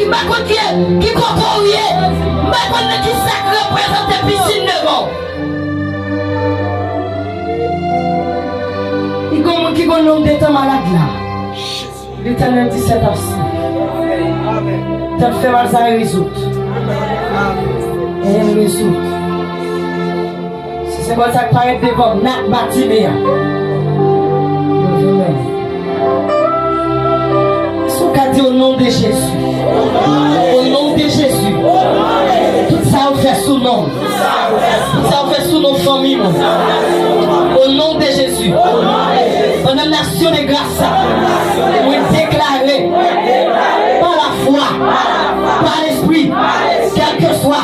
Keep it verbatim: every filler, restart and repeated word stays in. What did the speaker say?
M pa konn ki, ki kote w ye. M pa konn nan ki sa k reprezante pisin devan w. Li gon moun ki konn nonm de tan malad la. Letènèl di sèt ap si. Tèt fè mal sa rezoud. Amen. Rezoud. Se senbòl sa k parèt devan m, nat Batime a. Si w ka di, au nom de Jésus. Au nom de Jésus. Tout sa yo fè sou non m. Tout sa yo fè sou non fanmi m. Au nom de Jésus. Pandan nasyon de gras sa, mwen deklare, pa lafwa, pa lespri, kèlkeswa